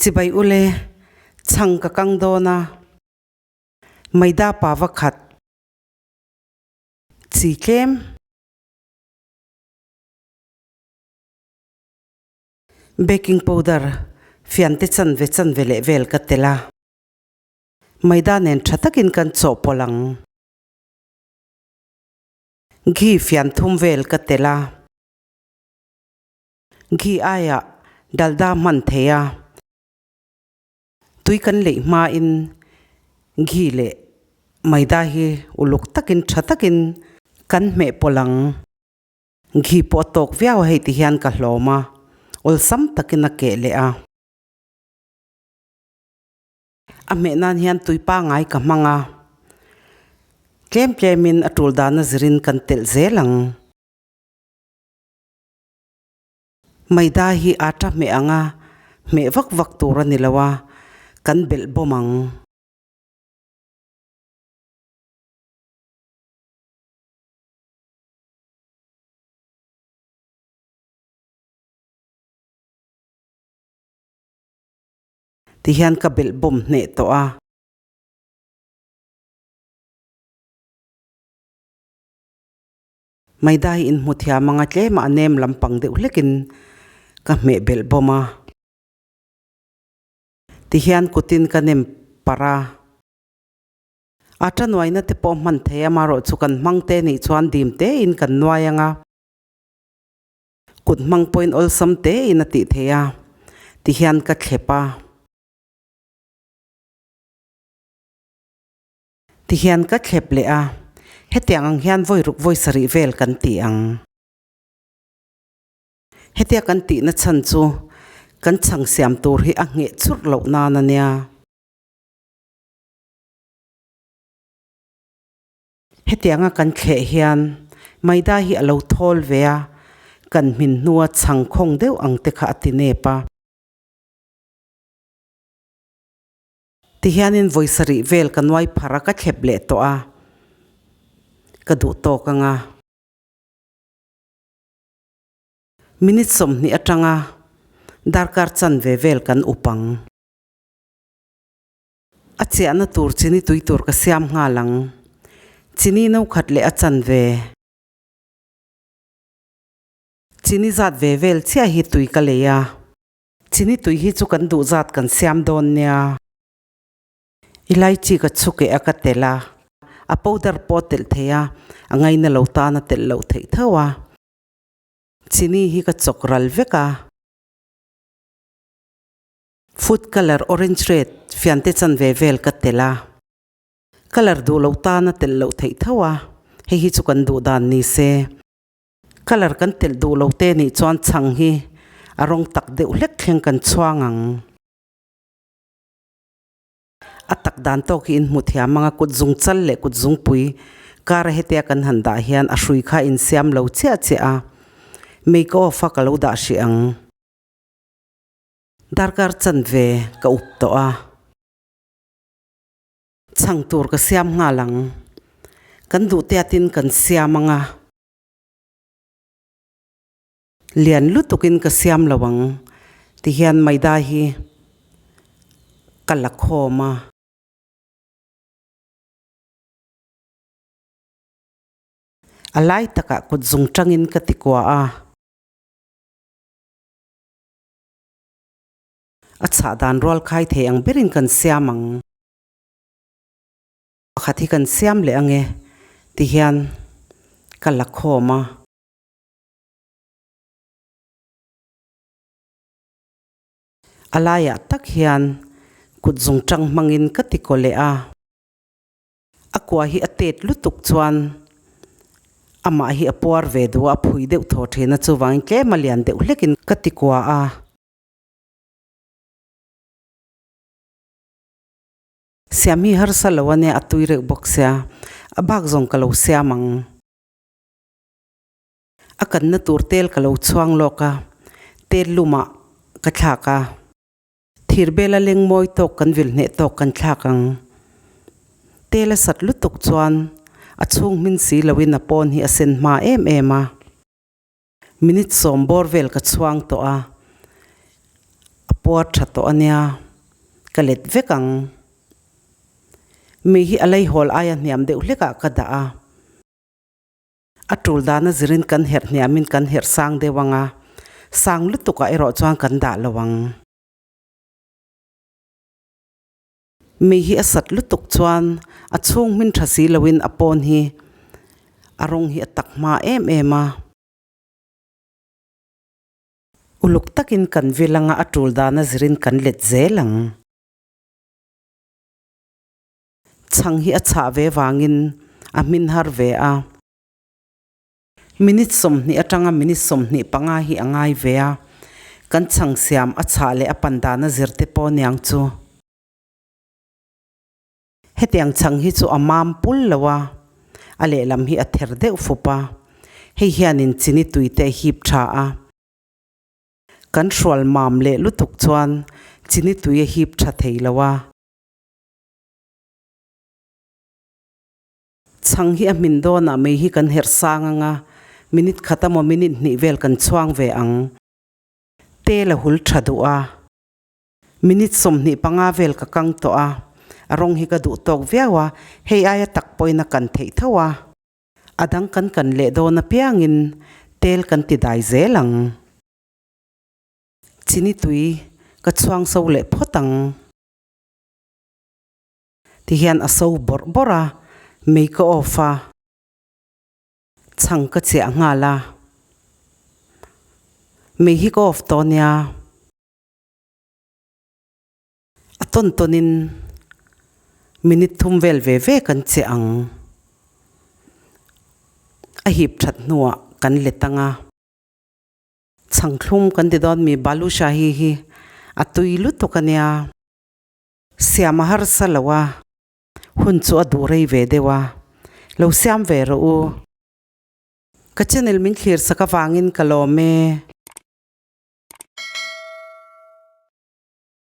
Chibai ule, chhang ka kang dawn a. Maida pa va khat. Chi tlem. Baking powder fiante chanve chanve leh vel ka tel a. Maida nen tha takin kan chawhpawlh ang. Ghee fian thum vel ka tel a. Ghee aiah dalda hman thei a. Tui kan leih hmain ghee leh maida hi uluk takin tha takin kan hmeh pawlh ang. Ghee pawh a tawk viau a hei ti hian ka hlawm a, awlsam takin a keh leh a. A hmeh nan hian tui pangai ka hmang a, tlem tlemin a tul dana zirin kan telh zel ang. Maida hi atta hmeh ang a, hmeh vak vak tur a ni lo a, kan belh bawm ang. Ti hian ka belh bawm hneh tawh a. Maida hi inhmu thiam anga tlema a nem lampang deuh hlekin ka hmeh belh bawm a. Ti hian kutin ka nem parh a. Atta nuaina te pawh hman thei a, amaherawhchu kan hmang te nih chuan dim tein kan nuai anga. Kut hmang pawhin awlsam tein a tih theih a, ti hian ka thlep a. Ti hian ka thlep leh a, hetiang ang hian vawi ruk vawi sarih vel kan ti ang. Hetia kan tihna chhan chu kan chhang siam tur hi a ngheh churh loh nan a nia. Hetianga kan thleh hian Maida hi a lo thawl ve a, kan hmin hnua chhang khawng deuh ang te kha a ti nep a. Tihianin vawi sarih vel ka nuai phar a, ka thlep leh tawh a, ka duh tawk ang a. Minute 20 atanga darkar chanve vel kan up ang. A chiahna tur chini tui tur ka siam nghal ang. Chini no khat leh a chanve. Chini zat ve vel chiah hi tui ka lei a. Chini tui hi chu kan duh zat kan siam dawn nia. Elaichi ka chhuk eh a ka telh a. A powder pawh a telh thei a, a ngaina lo tan a telh loh theih tho a. Chini hi ka chawk ral vek a. Food colour orange red fiante chanve vel ka telh a, colour duh lo tan a telh loh theih tho a, hei hi chu kan duh dan ni se. Colour kan telh duh lo te nih chuan chhang hi a rawng tak deuh hlek thleng kan chhuang ang. A tak dan tawk hi inhmu thiam ang a, kut zung chal leh kut zungpui kar a hetia kan han dah hian a hrui kha insiam lo chiah chiah a, make off a ka lo dah hrih ang. Darkar chanve ka up tawh a, chhang tur ka siam nghal ang. Kan duh tiatin kan siam ang a, lian lutukin ka siam lo ang tihian maida hi ka la khawm a. A lai takah kut zung tangin ka ti kua a. A chhah dan rual khai thei ang berin kan siam ang. Pakhat hi kan siam leh ang e ti hian ka la khawm a. A laiah tak hian kut zungtang hmangin ka ti kaw leh a. A kua hi a tet lutuk chuan amah hi a puar ve duh a, a phui deuh thaw thin a, chuvangin tlem a lian deuh hlekin ka ti kua a. Siam hi harsa lo a nia, a tui reuh bawk sia, a bak zawng ka lo siam ang. A kanna tur tel ka lo chhuang lawk a, tel lumah ka thlak a. Thir bela leng mawi tawk kan vil hneh tawk kan thlak ang. Tel a sat lutuk chuan a chhung hmin si loin a pawn hi a sen hma em em a. Minute 10 bawr vel ka chhuang tawh a, a puar tha tawh a nia, ka let vek ang. Mei hi a leihawl aia hniam deuh hlekah ka dah a. A tul dana zirin kan herh hniamin kan herh sang deuh ang a, sang lutukah erawh chuan kan dah lo ang. Mei hi a sat lutuk chuan a chhung hmin tha si loin a pawn hi a rawng hi a tak hma em em a. Uluk takin kan vil anga a tul dana zirin kan let zel ang. Chhang hi a chhah ve vangin a hmin har ve a. Minute 20 atanga minute 25 hi a ngai ve a, kan chhang siam a chhah leh a pan dana zir te pawh niang chu. Hetiang chhang hi chu a mam pul lo a, a lehlam hi a ther deuh fup a, hei hianin chini tui te a hip tha a. Kan hrual mam leh lutuk chuan chini tui a hip tha thei lo a. Chhang hi a hmin dawnah mei hi kan herh sang ang a, minute khat emaw minute hnih vel kan chhuang ve ang. Tel a hul tha duh a. Minute 25 vel ka kang tawh a, a rawng hi ka duh tawk viau a, hei aia tak pawhin a kan theih tho a. A dang kan kan leh dawn apiangin tel kan ti dai zel ang. Chini tui ka chhuang so leh phawt ang. Ti hian a so bawrh bawrh a, mei ka off a, chhang ka chiah nghal a, mei hi ka off tawh nia, a tawn tawnin minute thum vel ve ve kan chiah ang, a hip that hnuah kan let ang a, chhang thlum kan ti dawn mi balushahi hi a tui lutuk a nia. Siam a harsa lo a, hun chu a duh rei ve deuh a, lo siam ve rawh u. Ka channel min thlir sak avangin ka lawm e.